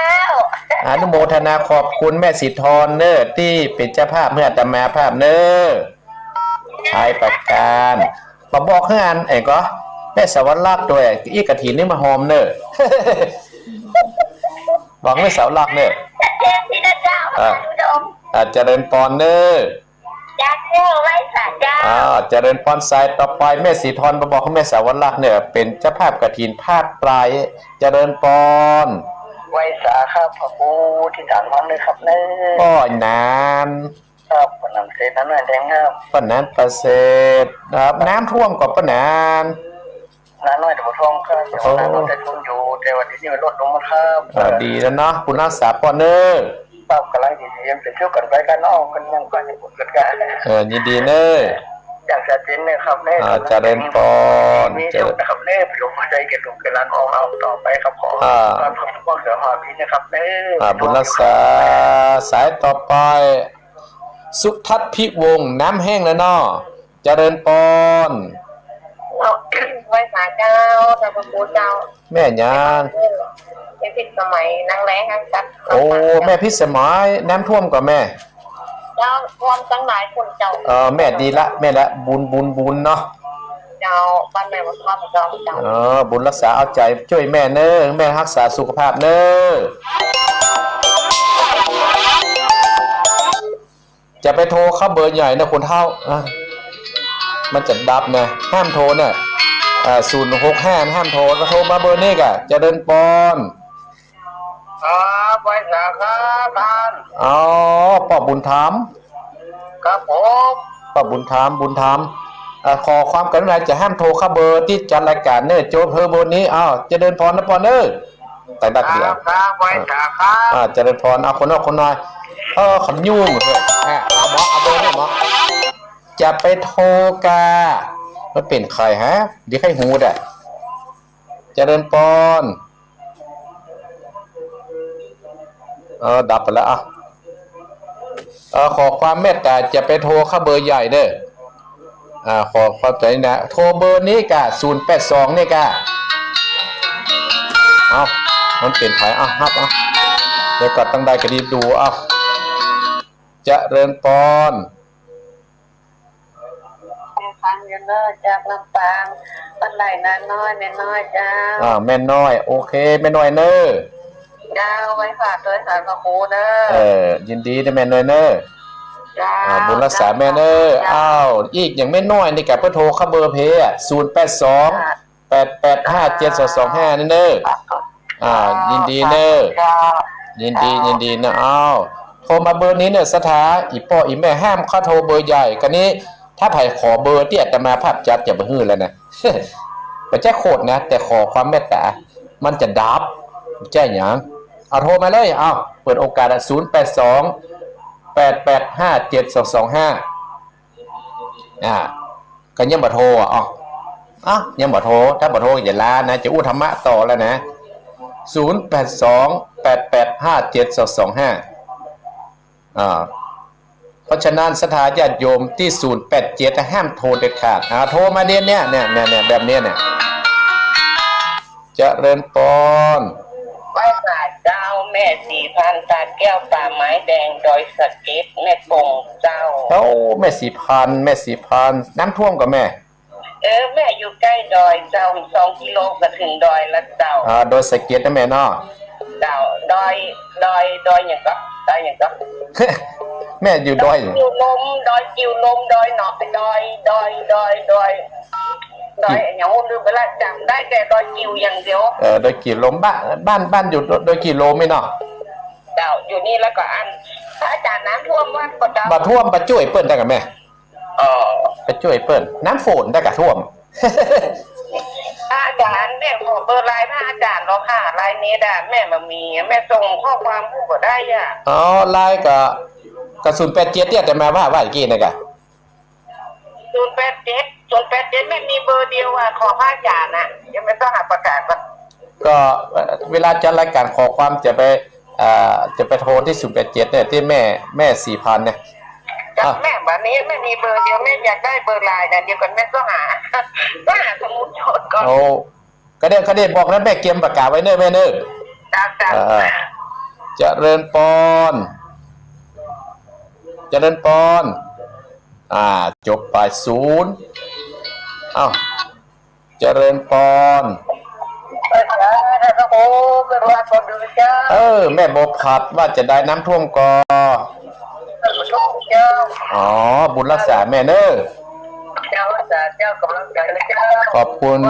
อนุโมทนาขอบคุณแม่ศรีทรเน่อ ตี้เป๋นเจ้าภาพหื้ออาตมาภาพเน่อ ไทยประการ มาบอกหื้ออันเองก็ แม่สาวรักษ์ตวย อี้กฐินนี่มาฮอมเน่อ บอกแม่สาวรักษ์เน่อ ชัดเจนตี้นะเจ้า อ่า พระธุดงค์ อ่า เจริญพรเน่อ เจ้า ไหว้สาเจ้า อ่า เจริญพร สายต่อไป แม่ศรีทร มาบอกแม่สาวรักษ์เนี่ย เป๋นเจ้าภาพกฐินภาคปลาย เจริญพร ไหว้สาครับ พระครูที่ฐานวันเลยครับเน่อ อ้อ นาน ครับ ปะหนานเสร็จนะ น้อยแดงครับ ปะหนานประเสริฐครับ น้ำท่วมก่อปะหนาน น้ำน้อยแต่บ่ท่วมครับ แต่ว่าน้ำน้อยแต่ท่วมอยู่ แต่ว่าเดี๋ยวนี้มันลดลงมาครับ เออ ดีแล้วเนาะ บุญรักษาป้อเน่อ ครับ ก๋ำลังดีๆ เป๋นเที่ยวกั๋นไปกั๋นเนาะ กั๋นยังกั๋นอยู่กั๋น เออ ยินดีเน่อ อย่างชัดเจนเน่อครับเน่อ อ่า เจริญพร มีโชคนะครับเน่อ หลวงพ่อใจเก็บหลวงเกิดล้านออกเอาต่อไปครับ ขอ อ่า ความสุขความเสือหอมนี้นะครับเน่อ อ่า บุญรักษา สายต่อไป สุทัศน์พิวงศ์ น้ำแห้งแล้วเนาะ เจริญพร ไหว้สาเจ้า เจ้าพระครูเจ้า แม่หยัง แม่พิสมัย นางแรงนางจัด โอ้ แม่พิสมัย น้ำท่วมก่อแม่ เจ้า ท่วมตั้งหลายคนเจ้า เออ แม่ดีละ แม่ละ บุญ บุญ บุญเนาะ เจ้า บ้านแม่บ่ท่วมเจ้า เจ้า เออ บุญรักษาเอาใจ๋จ้วยแม่เน่อ แม่ฮักษาสุขภาพเน่อ จะไปโทรเข้าเบอร์ใหญ่นะคนเฒ่า อ่ะ มันจะดับนะ ห้ามโทรนะ อ่า ศูนย์หกห้า ห้ามโทร ก็โทรมาเบอร์นี้ก่ะ เจริญพร ครับ ไหว้สาครับท่าน อ๋อ ป้อบุญธรรม ครับผม ป้อบุญธรรม บุญธรรม อ่า ขอความกรุณาจะห้ามโทรเข้าเบอร์ตี้จัดรายก๋านเน่อ โจทย์เบอร์นี้ อ้าว เจริญพรนะป้อเน่อ แต่ดักเดียว ครับ ครับ ไหว้สาครับ อ่า เจริญพร เอาคนนอกคนน้อย เออ ขำยุ่งเถอะ อ่ะ เอาหมอ เอาเบอร์นี่หมอ จะไปโทรกา มันเป๋นใผฮะ เดี๋ยวใค่ฮู้ได้ เจริญพร เออ ดับไปแล้ว อ่ะ เออ ขอความเมตต๋า จะไปโทรเข้าเบอร์ใหญ่เน่อ อ่า ขอความใจ๋นะ โทรเบอร์นี้ก่ะ ศูนย์แปดสอง นี่ก่ะ เอ้า มันเป๋นใผ เอ้า ฮับ เอ้า เดี๋ยวก่อน ตังใดก็ดีดู เอ้า เจริญพร ฟังอยู่เน่อ จากลำปาง บ้านไร่นาน้อย แม่น้อยเจ้า อ่า แม่น้อย โอเค แม่น้อยเน่อ เจ้า ไหว้สาตวยสาพระครูเน่อ เออ ยินดีเน่อแม่น้อยเน่อ เจ้า อ่า บุญรักษาแม่เน่อ เจ้า อ้าว อีกอย่างแม่น้อยนี่ก่ะ เปิ้นโทรเข้าเบอร์ใผอะ ศูนย์แปดสอง ค่ะ แปดแปดห้าเจ็ดสองสองห้า นี่เน่อ อ่า ยินดีเน่อ เจ้า ยินดี ยินดีเน่อ อ้าว โทรมาเบอร์นี้เน่อ ศรัทธา อี่ป้ออี่แม่ห้ามเข้าโทรเบอร์ใหญ่ กะนี้ ถ้าใผขอเบอร์ตี้อาตมาภาพจัดจะบ่หื้อแล้วนะ บ่ใจ้โขดนะ แต่ขอความเมตต๋า มันจะดับ บ่ใจ้หยัง เอาโทรมาเลย เอา เปิดโอกาสอะ ศูนย์แปดสอง แปดแปดห้าเจ็ดสองสองห้า อ่า ก็ยังบ่โทรอ่ะ อ้าว อ้าว ยังบ่โทร ถ้าบ่โทรก็จะลานะ จะอู้ธรรมะต่อแล้วนะ ศูนย์แปดสอง แปดแปดห้าเจ็ดสองสองห้า อ่า เพราะฉะนั้นศรัทธาญาติโยมตี้ ศูนย์แปดเจ็ด ห้ามโทรเด็ดขาด อ่า โทรมาเดี๋ยวเนี้ย เนี่ย เนี่ย เนี่ย แบบเนี้ยเนี่ย เจริญปอน ไหว้สาเจ้า แม่ศรีพันธ์ ตาแก้ว ป่าไม้แดง ดอยสะเก็ด แม่กงเจ้า โอ้ แม่ศรีพันธ์ แม่ศรีพันธ์ น้ำท่วมก่อแม่ เออ แม่อยู่ใก้ดอยเจ้า สองกิโลก็เถิงดอยละเจ้า อ่า ดอยสะเก็ดนะแม่เนาะ เจ้า ดอย ดอย ดอยหยังก่อ ดอยหยังก่อ แม่อยู่ดอย ดอยกิวลม ดอยกิวลม ดอยหนอง ดอย ดอย ดอย ดอย ดอยหยังลืมไปละ จ๋ำได้แต่ดอยกิวอย่างเดียว เออ ดอยกิวลม บ้าน บ้าน บ้านอยู่ดอยกิวลมไหมเนาะ เจ้า อยู่นี่แล้วก็อัน พระอาจ๋ารย์น้ำท่วมวัดก่อเจ้า บ่ท่วม ไปจ้วยเปิ้นได้ก่อแม่ อ๋อ ไปจ้วยเปิ้น น้ำฝนได้ก่อท่วม พระอาจ๋ารย์ แม่ขอเบอร์ไลน์พระอาจ๋ารย์หน่อยค่ะ ไลน์เน็ตอะ แม่บ่มี แม่ส่งข้อความเข้าก็ได้อะ อ๋อ ไลน์ก็ ก็ ศูนย์แปดเจ็ด เนี่ย อาตมาว่า ว่าเมื่อกี้นี่ก่อ ศูนย์แปดเจ็ด ศูนย์แปดเจ็ด แม่มีเบอร์เดียวอะ ของพระอาจ๋ารย์อะ เดี๋ยวแม่ต้องหาประกาศก่อน ก็ เอ่อ เวลาจัดรายการขอความจะไป เอ่อ จะไปโทรตี้ ศูนย์แปดเจ็ด เนี่ย ตี้แม่ แม่ศรีพันธ์เนี่ย จ้ะ อ่ะ แม่ บัดนี้แม่มีเบอร์เดียว แม่อยากได้เบอร์ไลน์นะ เดี๋ยวก่อนแม่ต้องหา ต้องหาสมุดจดก่อน โอ้ ก็เดี๋ยว ก็เดี๋ยวบอกนะ แม่เกียมปากกาไว้เน่อแม่เน่อ จ้ะ จ้ะ เออ เจริญปอน เจริญปอน อ่า จบไปศูนย์ เอ้า เจริญปอน เออ สาธุ พระครู เป็นวัดคนดูเจ้า เออ แม่บัวผัดว่าจะได้น้ำท่วมก่อ เจ้า อ๋อ บุญรักษาแม่เน่อ เจ้า รักษาเจ้า กำลังใจนะเจ้า ขอบคุณอ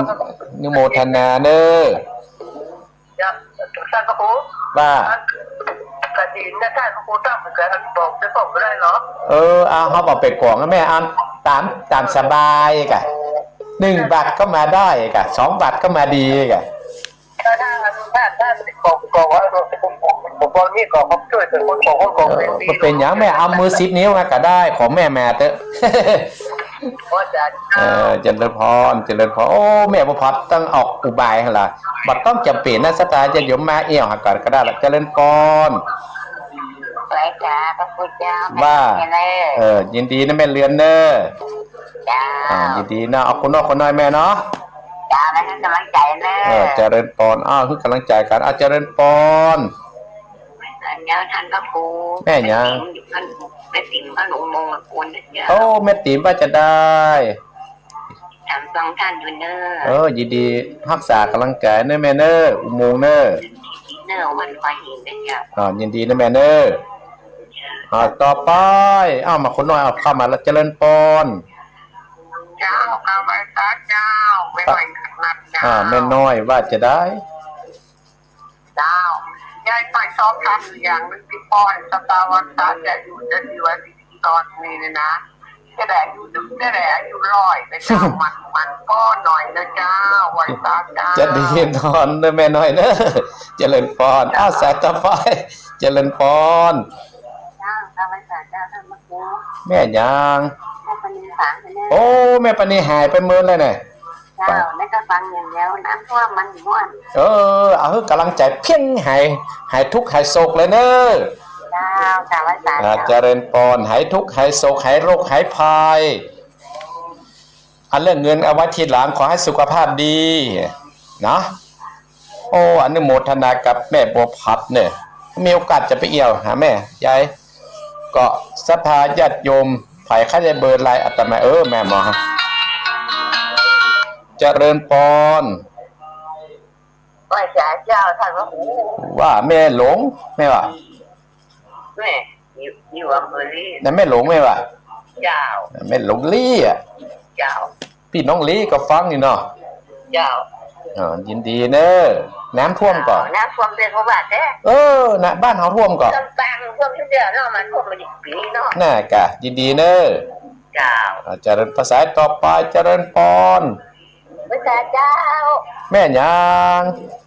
นุโมทนาเน่อ จ้ะ ท่านพระครู ว่า กฐินนะ ท่านพระครูตั้งเหมือนกัน บอกจะส่งไปได้เหรอ เออ เอา เฮาบอกไปก่อนนะแม่ อัน ตาม ตามสบายก่ะ หนึ่งบาทก็มาได้ก่ะ สองบาทก็มาดีก่ะ ถ้า ถ้า ถ้า ถ้า บอก บอกว่า ผม ผม ผมบอกนี่ก่อน ผมช่วยแต่คนของคนของ เออ เป็นปี บ่เป๋นหยังแม่ เอามือสิบนิ้วมาก็ได้ ของแม่มาเต๊อะ โอ้ จ้ะ เออ เจริญพร เจริญพร โอ้ แม่บัวผัดต้องออกอุบายหั่นล่ะ บ่ต้องจ๋ำเป๋นนะ ศรัทธาญาติโยมมาแอ่วหากั๋นก็ได้ละ เจริญปอน ไหว้สาพระครูเจ้า ว่า แม่เน่อ เออ ยินดีนะแม่เรือนเน่อ เจ้า อ่า ยินดีนะ เอาคนนอกคนน้อยแม่เนาะ เจ้า มาหื้อกำลังใจ๋เน่อ เออ เจริญปอน อ้าว หื้อกำลังใจ๋กั๋น อ้าว เจริญปอน เจ้า ท่านพระครู แม่หยัง แม่ติ๋มอยู่บ้าน แม่ติ๋มบ้านอุโมงค์ละกูลนะเจ้า โอ้ แม่ติ๋มว่าจะได้ ถามสองท่านอยู่เน่อ เออ ยินดี ฮักษากำลังใจ๋เน่อแม่เน่อ อุโมงค์เน่อ เน่อ วันควายหินนะเจ้า อ่า ยินดีนะแม่เน่อ อ่า ต่อไป อ้าว มาคนน้อย อ้าว เข้ามาแล้ว เจริญปอน เจ้า กราบไหว้พระเจ้า แม่น้อยหนักๆ เจ้า อ่า แม่น้อยว่าจะได้ เจ้า ยายไปสอบถามอย่างหนึ่งตี้ป้อ สตาร์วัตตาจะอยู่จะดีวันดีตอนนี้เนี่ยนะ จะได้อายุ จะได้อายุร้อยนะเจ้า มัน มันก็หน่อยนะเจ้า ไหว้พระเจ้า จะดีนอนเน่อแม่น้อยเน่อ เจริญปอน อ้าว สายต่อไป เจริญปอน เจ้า ไหว้พระเจ้า ท่านพระครู แม่หยัง แม่ปณีสารไปเนี่ย โอ้ แม่ปณีหายไปเมินเลยเนี่ย เจ้า แม่ก็ฟังอย่างเดียว น้ำท่วมมันม่วน เออ เอาหื้อกำลังใจ๋เพียงหาย หายทุกข์หายโศกเลยเน่อ เจ้า กราบไหว้สา อ่า เจ้า เจริญปอน หายทุกข์หายโศก หายโรคหายภัย อันเรื่องเงินเอาไว้ทีหลัง ขอให้สุขภาพดีนะ โอ้ อนุโมทนากับแม่บัวผัดเน่อ มีโอกาสจะไปแอ่วหาแม่ ยาย ก็ศรัทธาญาติโยม ใผใค่ได้เบอร์ไลน์อาตมา เออ แม่หมอ เจริญปอน ไหว้สาเจ้า ท่านพระครู ว่าแม่หลง แม่ว่า แม่อยู่ อยู่อำเภอลี นั่นแม่หลงแม่ว่า เจ้า แม่หลงลีอะ เจ้า ปี้น้องลีก็ฟังอยู่เนาะ เจ้า อ๋อ ยินดีเน้อ น้ำท่วมก่อ เจ้า น้ำท่วมเป๋นประวัติเด้อ เออ นะ บ้านเฮาท่วมก่อ ลำปางท่วมตี้เดียวเนาะ มันท่วมมาอีกปี๋เนาะ น่ะก่ะ ยินดีเน้อ เจ้า อ่า เจริญพร สายต่อไป เจริญพร พระเจ้า แม่หยัง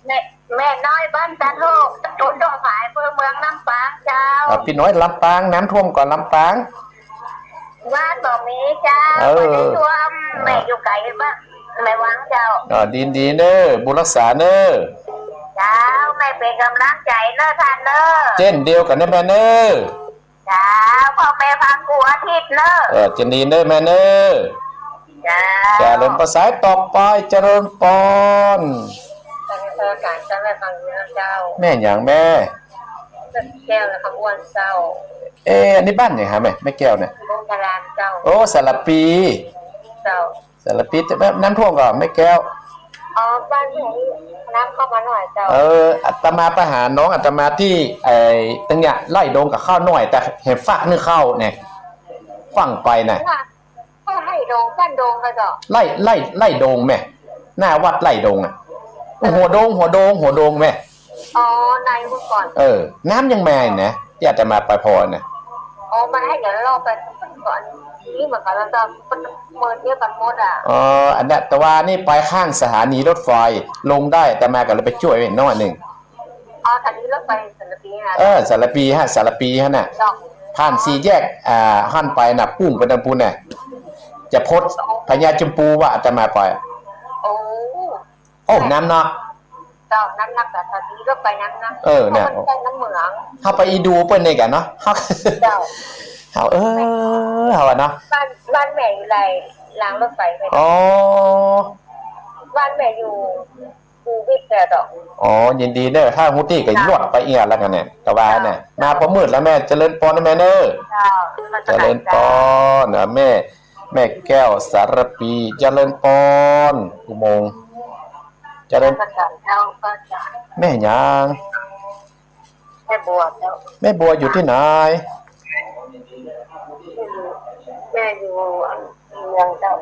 แม่ แม่น้อยบ้านตาดโฮก ตำบลดงฝาย อำเภอเมืองลำปางเจ้า อ่า ปี้น้อยลำปาง น้ำท่วมก่อลำปาง บ้านบ่มีเจ้า เออ บ่ได้ท่วม แม่อยู่ไก๋บ้านแม่หวังเจ้า อ่า ดี ดีเน้อ บุญรักษาเน้อ เจ้า แม่เป๋นก๋ำลังใจ๋เน้อต้านเน้อ เจ้นเดียวกั๋นเน้อแม่เน้อ เจ้า พ่อแม่ฟังกู้อาทิตย์เน้อ เออ เจ้นดีเน้อแม่เน้อ เจ้า เจริญพร สายต่อไป เจริญพร เจริญพร เจ้า แม่ฟังอยู่นะเจ้า แม่หยังแม่ แม่แก้วและคำอ้วนเจ้า เอ๊ะ อันนี้บ้านหยังฮะแม่ แม่แก้วเนี่ย โพธารามเจ้า โอ้ สารภี เจ้า สารภี น้ำท่วมก่อแม่แก้ว อ๋อ บ้านผมน้ำเข้ามาหน่อยเจ้า เออ อาตมาไปหาน้องอาตมาตี้ ไอ้ ตึงเนี่ย ไล่ดงกับข้าวหน่อย แต่เห็นฝากนึ่งข้าวเนี่ย ฟั่งไปน่ะ ว่า ก็ไล่ดง บ้านดงก็เจ้า ไล่ ไล่ ไล่ดงแม่ หน้าวัดไล่ดงอ่ะ หัวดง หัวดง หัวดงแม่ อ๋อ ในเมื่อก่อน เออ น้ำยังมาอยู่นะ ตี้อาตมาไปผ่อน่ะ อ๋อ มันให้เดี๋ยวรอบไปก่อน นี่เหมือนกันแล้วเจ้า มันเมินเดียวกันหมดอ่ะ อ๋อ อันนั้น แต่ว่านี่ไปข้างสถานีรถไฟ ลงได้ อาตมาก็เลยไปจ้วยไว้หน้อยนึ่ง อ๋อ สถานีรถไฟสารภีฮะ เออ สารภีฮะ สารภีฮะน่ะ เจ้า ผ่านสี่แยก อ่า หั้นไปน่ะ ปุ้งไปตางปู้นน่ะ จะพดพญาชมพูว่าอาตมาไป โอ้ โอ้ น้ำเนาะ เจ้า น้ำนัก แต่สถานีรถไฟน้ำนัก เออ เนี่ย เพราะมันใกล้น้ำเหมือง เฮาไปอีดูเปิ้นนี่กั๋นเนาะ เฮา เจ้า เฮา เออ เฮาอะเนาะ บ้าน บ้านแม่อยู่ไล่รางรถไฟแม่ อ๋อ บ้านแม่อยู่ ภูวิทย์แกดอก อ๋อ ยินดีเน้อ ถ้าฮู้ตี้ก็ลวดไปเอี้ยแล้วกั๋นเนี่ย แต่ว่าเนี่ย มาพอมืดแล้วแม่ เจริญพรนะแม่เน้อ เจ้า เจริญพร อ่ะ แม่ แม่แก้วสารภี เจริญพร อุโมงค์ เจริญ เจ้า แม่หยัง แม่บัวเจ้า แม่บัวอยู่ตี้ไหน แม่อยู่เวียงเจ้า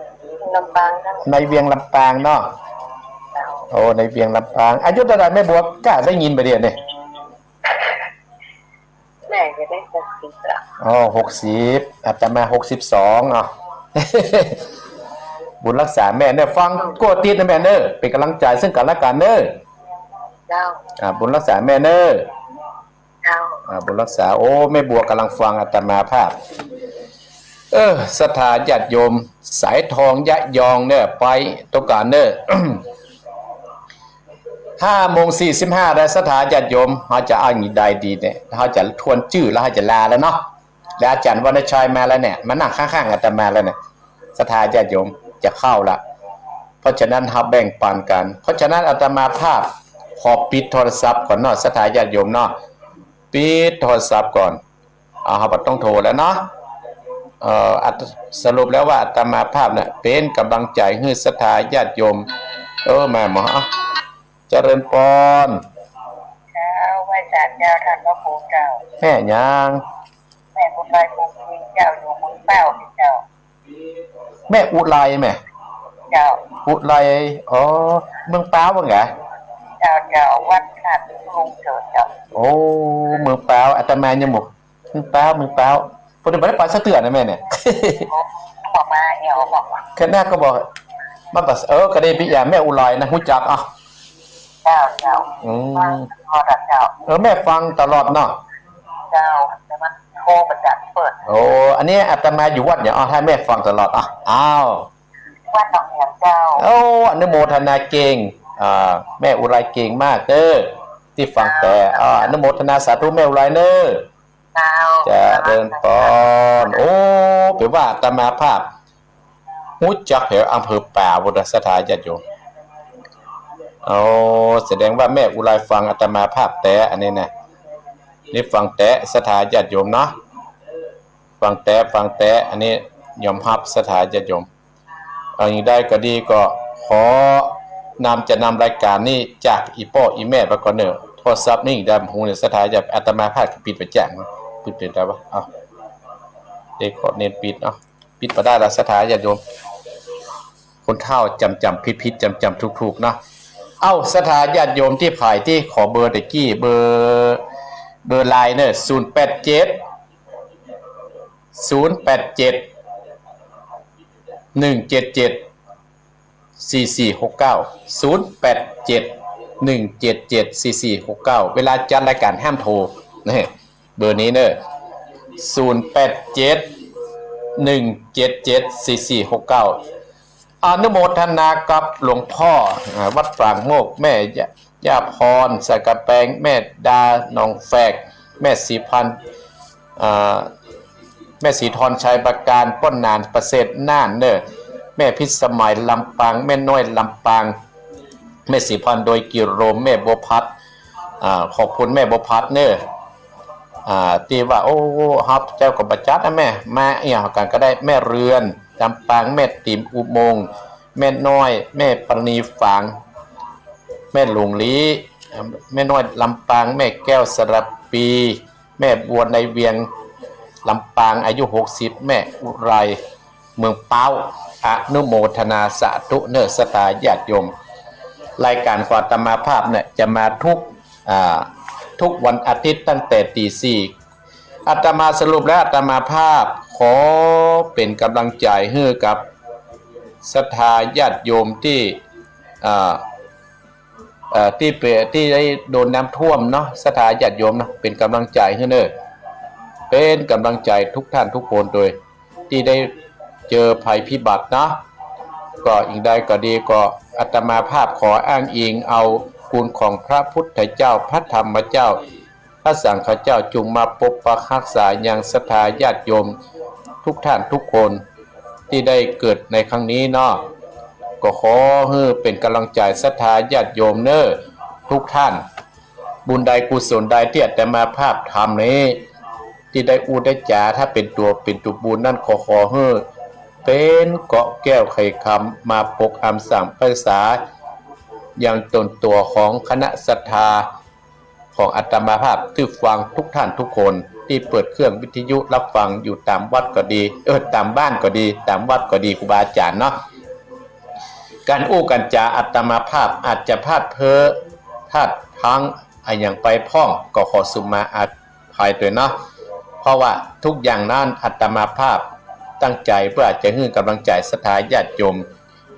ลำปางเจ้า ในเวียงลำปางเนาะ เจ้า โอ้ ในเวียงลำปาง อายุเต้าใดแม่บัว ก้าได้ยินบ่าเดี่ยวนี้ แม่จะได้หกสิบแล้ว อ๋อ หกสิบ อาตมาหกสิบสอง เอ้า บุญรักษาแม่เน้อ ฟังกู้อาทิตย์นะแม่เน้อ เป๋นก๋ำลังใจ๋ซึ่งกั๋นและกั๋นเน้อ เจ้า อ่า บุญรักษาแม่เน้อ เจ้า อ่า บุญรักษา โอ้ แม่บัวก่ำลังฟังอาตมาภาพ เออ ศรัทธาญาติโยม สายทองยะยองเน้อ ไปตวก๋านเน้อ ห้าโมงสี่สิบห้าแล้ว ศรัทธาญาติโยม เฮาจะเอาหยังใดดีเนี่ย เฮาจะทวนจื้อแล้ว เฮาจะลาแล้วเนาะ แล้วอาจ๋ารย์วรรณชัยมาแล้วเนี่ย มานั่งข้างๆ อาตมาแล้วเนี่ย ศรัทธาญาติโยมจะเข้าละ เพราะฉะนั้นเฮาแบ่งปันกั๋น เพราะฉะนั้นอาตมาภาพขอปิดโทรศัพท์ก่อนเนาะ ศรัทธาญาติโยมเนาะ ปิดโทรศัพท์ก่อน เอา เฮาบ่ต้องโทรแล้วเนาะ เอ่อ อาต- สรุปแล้วว่าอาตมาภาพเนี่ย เป๋นก๋ำลังใจ๋หื้อศรัทธาญาติโยม เออ มาหมอ เอ้า เจริญพร เจ้า ไหว้สาเจ้า ต้านพระครูเจ้า แม่หยัง แม่อุไร ภูมิเจ้า อยู่เมืองเป้าเจ้า แม่อุไรแม่ เจ้า อุไร อ๋อ เมืองเป้าว่าไง เจ้า เจ้า วัดธาตุลุงเถิดเจ้า โอ้ เมืองเป้า อาตมายังบ่ เมืองเป้า เมืองเป้า บ่ได้ บ่ได้ไปสักเตื้อนะแม่เนี่ย โอ้ บอกมา เอี่ยวบอกมา คณะก็บอก มาปัส- เออ ก็ได้ปิยาแม่อุไรนะ ฮู้จัก อ่ะ เจ้า เจ้า อืม ฟังตลอดอะเจ้า เออ แม่ฟังตลอดเนาะ เจ้า แต่มันโทรประจำเปิด โอ้ อันนี้อาตมาอยู่วัดเนี่ย เอา ให้แม่ฟังตลอด อ่ะ อ้าว วัดหนองเหลืองเจ้า โอ้ อนุโมทนาเก่ง อ่า แม่อุไรเก่งมากเด้อ ตี้ฟังแต๊ เจ้า อ่า อนุโมทนาสาธุแม่อุไรเน้อ เจ้า เจริญพร โอ้ เป๋นว่าอาตมาภาพ ฮู้จักแถวอำเภอเป้าพุ้นน่ะ ศรัทธาญาติโยม โอ้ แสดงว่าแม่อุไรฟังอาตมาภาพแต๊ อันนี้นะ นี่ฟังแต๊ ศรัทธาญาติโยมเนาะ ฟังแต๊ ฟังแต๊ อันนี้ยอมฮับ ศรัทธาญาติโยม เอา อย่างใดก็ดีก็ขอนำ จะนำรายก๋านนี้จากอี่ป้ออี่แม่ไปก่อนเน้อ โทรศัพท์นี่ได้บ่ฮู้เนี่ย ศรัทธาญาติ อาตมาภาพปิดไปแจ้ง ปิดเป๋นใดวะ เอ้า เดี๋ยวขอเน้นปิดเนาะ ปิดบ่ได้ละ ศรัทธาญาติโยม คนเฒ่าจ๋ำๆ ผิดๆ จ๋ำๆ ถูกๆ เนาะ เอ้า ศรัทธาญาติโยมตี้ผ่ายตี้ขอเบอร์ตะกี้ เบอร์ เบอร์ไลน์เน่อ ศูนย์แปดเจ็ด ศูนย์แปดเจ็ด หนึ่งเจ็ดเจ็ด สี่สี่หกเก้า ศูนย์แปดเจ็ด หนึ่งเจ็ดเจ็ด สี่สี่หกเก้า เวลาจัดรายก๋านห้ามโทร นะ เบอร์นี้เน่อ ศูนย์แปดเจ็ด หนึ่งเจ็ดเจ็ด สี่สี่หกเก้า อนุโมทนากับหลวงพ่อ อ่า วัดฝางโมก แม่ย่า ย่าพร สันกำแปง แม่ดา หนองแฝก แม่ศรีพันธ์ อ่า แม่ศรีธร ชัยปราการ ป้อหนาน ประเสริฐ น่านเน่อ แม่พิสมัย ลำปาง แม่น้อย ลำปาง แม่ศรีพร ดอยกิโรม แม่บัวพัด อ่า ขอบคุณแม่บัวพัดเน่อ อ่า ตี้ว่า โอ้ ฮับเจ้าก็บ่จัดนะแม่ มาเอี่ยงกั๋นก็ได้ แม่เรือน ลำปาง แม่ติ๋ม อุโมงค์ แม่น้อย แม่ปณี ฝาง แม่หลวงลี แม่น้อย ลำปาง แม่แก้ว สระปี แม่บัว ในเวียง ลำปาง อายุหกสิบ แม่อุไร เมืองป๊าว อนุโมทนาสาธุเน่อ ศรัทธาญาติโยม รายก๋านของอาตมาภาพเนี่ยจะมาทุก อ่า ทุกวันอาทิตย์ตั้งแต่ตีสี่ อาตมาสรุปแล้ว อาตมาภาพขอเป๋นก๋ำลังใจ๋หื้อกับศรัทธาญาติโยมตี้ อ่า เอ่อ ตี้เป๋น ตี้ได้โดนน้ำท่วมเนาะ ศรัทธาญาติโยมเนาะ เป๋นก๋ำลังใจ๋หื้อเน่อ เป๋นก๋ำลังใจ๋ทุกท่านทุกคนโดย ตี้ได้เจอภัยพิบัติเนาะ ก็อิงใดก็ดี ก็อาตมาภาพขออ้างอิงเอาคุณของพระพุทธเจ้า พระธรรมเจ้า พระสังฆเจ้า จุ่งมาปกปักฮักษายังศรัทธาญาติโยมทุกท่านทุกคนตี้ได้เกิดในครั้งนี้เนาะ ก็ขอหื้อเป๋นก๋ำลังใจ๋ศรัทธาญาติโยมเน่อทุกท่าน บุญใดกุศลใดตี้อาตมาภาพทำนี้ ตี้ได้อู้ได้จ๋า ถ้าเป๋นตั๋ว เป๋นตั๋วบุญนั้น ขอ ขอหื้อเป๋นเกราะแก้วไขคำ มาปกอำสั่งไพศาลยังต๋นตั๋วของคณะศรัทธาของอาตมาภาพ ตี้ฟังทุกท่านทุกคน ตี้เปิดเครื่องวิทยุฮับฟังอยู่ต๋ามวัดก็ดี เออ ต๋ามบ้านก็ดี ต๋ามวัดก็ดี ครูบาอาจ๋ารย์เนาะ ก๋านอู้ก๋านจ๋าอาตมาภาพอาจจะพลาดเพ้อ พลาดพลั้งอะหยังไปพ่อง ก็ขอสุมาอภัยตวยเนาะ เพราะว่าทุกอย่างนั้นอาตมาภาพตั้งใจ๋เปื้อจะหื้อก๋ำลังใจ๋ศรัทธาญาติโยม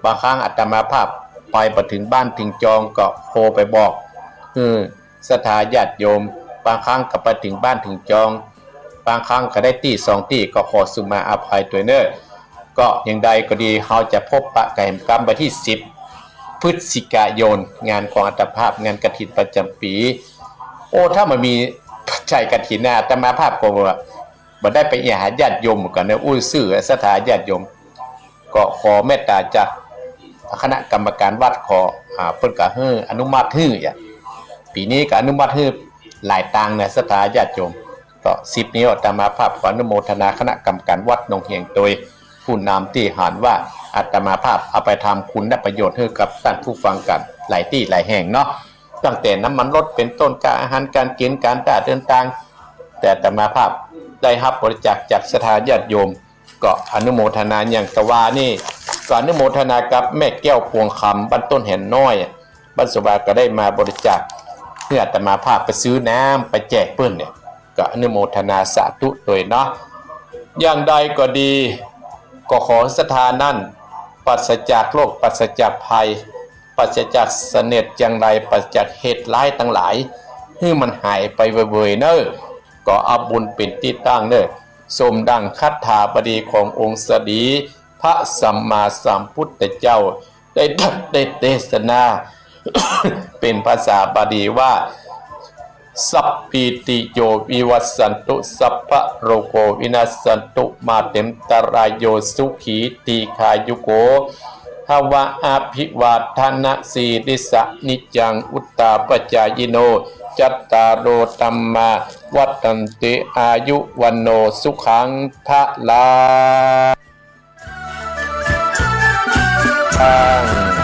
บางครั้งอาตมาภาพไปบ่เถิงบ้านเถิงจองก็โทรไปบอก หื้อศรัทธาญาติโยม บางครั้งก็ไปเถิงบ้านเถิงจอง บางครั้งก็ได้ตี้สองตี้ ก็ขอสุมาอภัยตวยเน่อ ก็อย่างใดก็ดี เฮาจะพบปะกั๋นแหมกำวันตี้สิบพฤศจิกายน งานของอาตมาภาพ งานกฐินประจ๋ำปี๋ โอ้ ถ้าบ่มีปัจจัยกฐินนะ อาตมาภาพก็ว่าบ่ได้ไปเอี่ยหาญาติโยมเหมือนกั๋นเน่อ อู้ซื่อศรัทธาญาติโยม ก็ขอเมตต๋าจากคณะกรรมการวัด ขอ อ่า เปิ้นก็หื้ออนุมัติหื้ออ่ะ ปี๋นี้ก็อนุมัติหื้อหลายตางนะ ศรัทธาญาติโยม ก็สิบนี้อาตมาภาพขออนุโมทนาคณะกรรมการวัดหนองเหียงตวย ผู้นำตี้หันว่าอาตมาภาพเอาไปทำคุณประโยชน์หื้อกับต้านผู้ฟังกั๋นหลายตี้หลายแห่งเนาะ ตั้งแต่น้ำมันรถเป๋นต้น ค่าอาหารก๋านกิ๋น ก๋านต้าเดินตาง ตี้อาตมาภาพได้ฮับบริจาคจากศรัทธาญาติโยม ก็อนุโมทนาอย่างตะวานี่ ก็อนุโมทนากับแม่แก้วปวงคำ บ้านต้นแหนน้อย บ้านสว่าง ก็ได้มาบริจาคหื้ออาตมาภาพไปซื้อน้ำไปแจกเปิ้นเนี่ย ก็อนุโมทนาสาธุตวยเนาะ อย่างใดก็ดี ก็ขอศรัทธานั้นปราศจากโรค ปราศจากภัย ปราศจากเสนียดจัญไร ปราศจากเหตุร้ายตังหลาย หื้อมันหายไปเวยๆ เน่อ ก็เอาบุญเป๋นตี้ตั้งเน่อ สมดังคาถาบาลีขององค์สรีพระสัมมาสัมพุทธเจ้า ได้ตรัสได้เตสนา เป๋นภาษาบาลีว่า สัพพีติโยวิวัชชันตุ สัพพะโรโควินัสสันตุ มาเตนตะราโย สุขีตีฆายุโก ภวะ อภิวาทะนะสีลิสสะ นิจจัง วุฑฒาปะจายิโน จัตตาโร ธัมมา วัฑฒันติ อายุ วัณโณ สุขัง พะลัง